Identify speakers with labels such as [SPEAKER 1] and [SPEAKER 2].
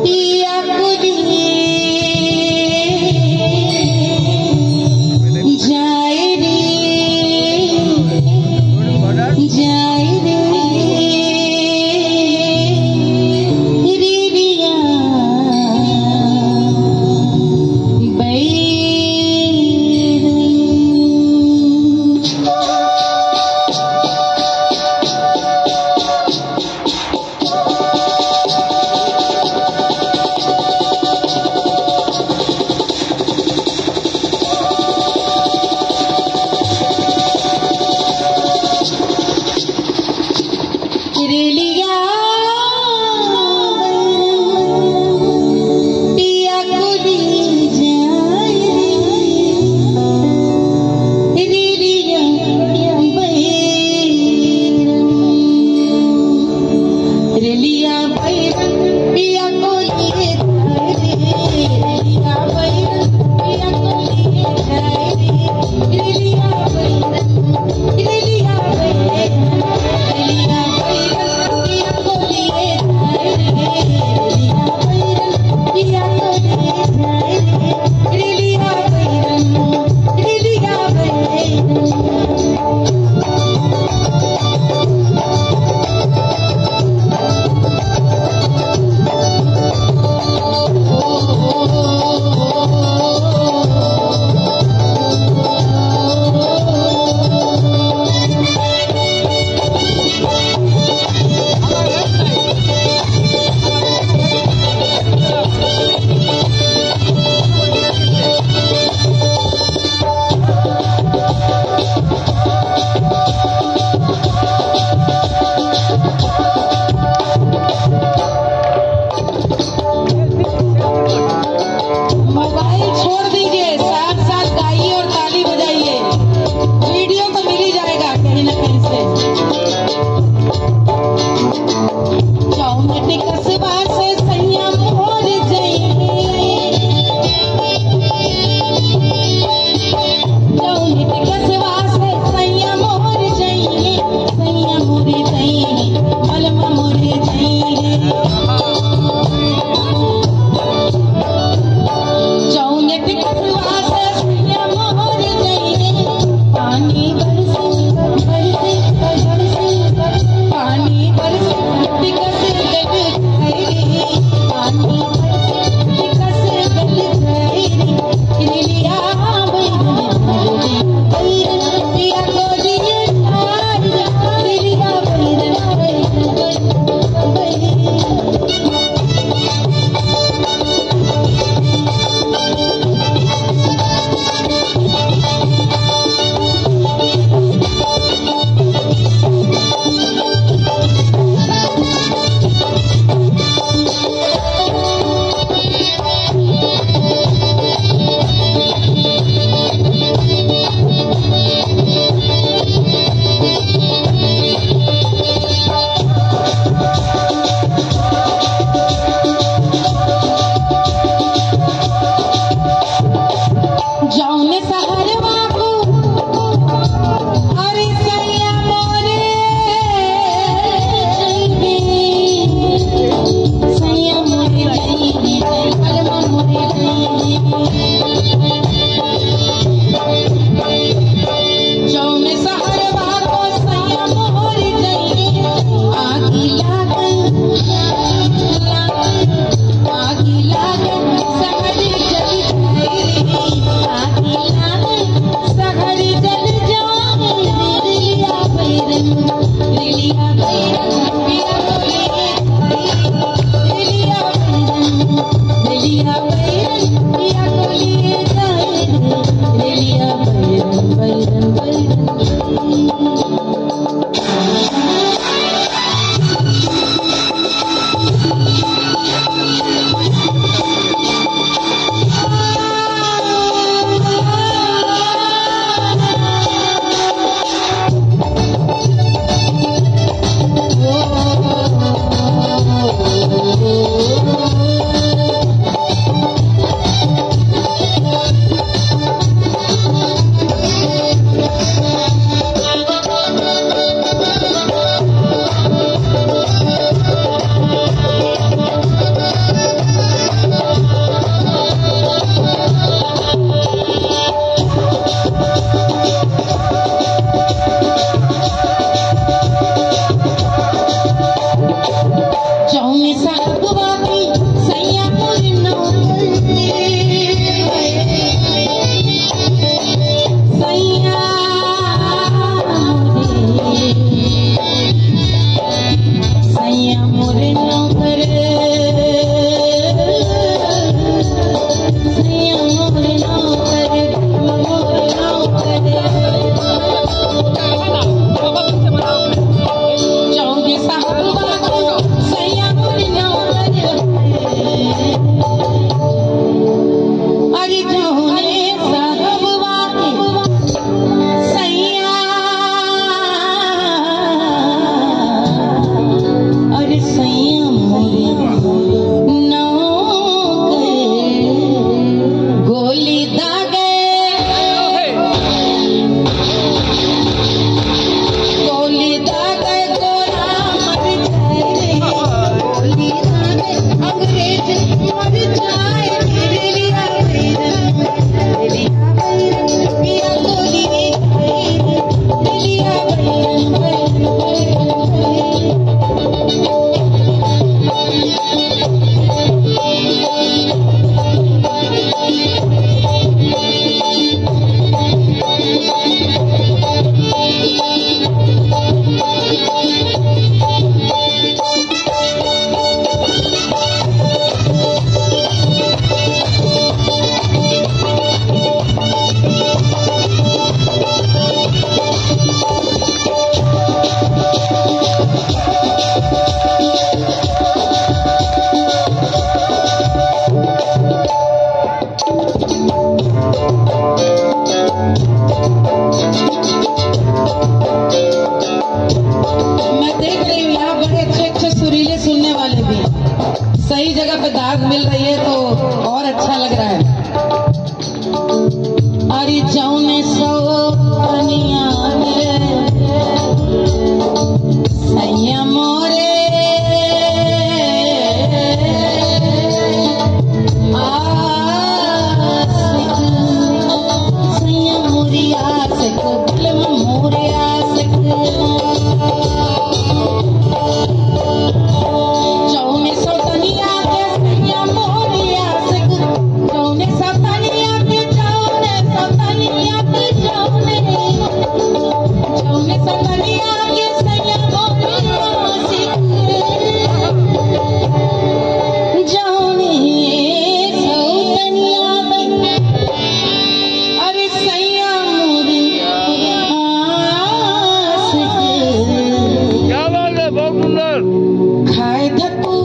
[SPEAKER 1] पिया को लिए जाए रे, जाए रे रिलिया पिया को लिए जाए रे रिलिया बैरन, रिलिया बैरन पिया को लिए जाए रे, रिलिया बैरन पिया को लिए जाए रे, रिलिया बैरन, रिलिया बैरन, रिलिया बैरन पिया को लिए जाए रे, रिलिया बैरन पिया को लिए जाए रे, रिलिया बैरन, रिलिया बैरन।
[SPEAKER 2] मोबाइल छोड़ दीजिए, साथ साथ गाइए और ताली बजाइए। वीडियो तो मिल ही जाएगा कहीं ना कहीं से। चौमट कस्बा से सैया मोर जाइए, चौमट कस्बा से सैया मोर जाइए, सैया मोर जाइए, मलमा मोर जाइए। चौनट कस्बा से सैया मोर जाइए, पानी बरसे बरसे बरसे पानी बरसे टिकस गल जाए रे, पानी बरसे टिकस गल जाए रे, रिलिया बैरन बैरन पिया को लिए जाए रे, रिलिया बैरन बैरन बैरन। जौन सहरवा को अरे सैया मोरे जइबे, सैया मोरे जइबे, अलमा मोरे जइबे। जौन सहरवा को सैया मोरे जइबे, आगी लागल आगी लागल सहरी जल जाए रे, आगी लागल सहरी जल जाए रे, रिलिया बैरन, रिलिया बैरन पिया को लिए जाए रे, रिलिया बैरन, रिलिया बैरन पिया को लिए जाए रे, रिलिया बैरन बैरन बैरन। सैया मोरे नौकर, सैया मोरे नौकर, मोरे नौकर। चौधरी साहब बाबू सैया मोरे नौकर, अरे जौने साहब बाबू सैया, अरे सैया मोरे नौकर, गोली दागे, गोली दागे गोरा मर जाए रे, गोली दागे अंग्रेज मर जाए रे। लिया बैरन, लिया बैरन, पिया गोली जाए रे, लिया बैरन, बैरन, बैरन, बैरन। मैं देख रही हूँ यहाँ बड़े अच्छे अच्छे सुरीले सुनने वाले भी, सही जगह पे दाग मिल रही है तो और अच्छा लग रहा है। अरे जौने सौ कनिया सैया मोरे आशिक, सैया मोरी आशिक, दिल मोरे आशिक। जौने सौतनिया के सैया मोरे आशिक, जौने सौतनिया के, जौने सौतनिया के, जौने जौने सौतनिया के सैया मोरे आशिक, जौने सौतनिया के, अरे सैया मोरे आशिक।
[SPEAKER 3] क्या बात है, बहुत सुंदर।
[SPEAKER 2] खाए धतूरा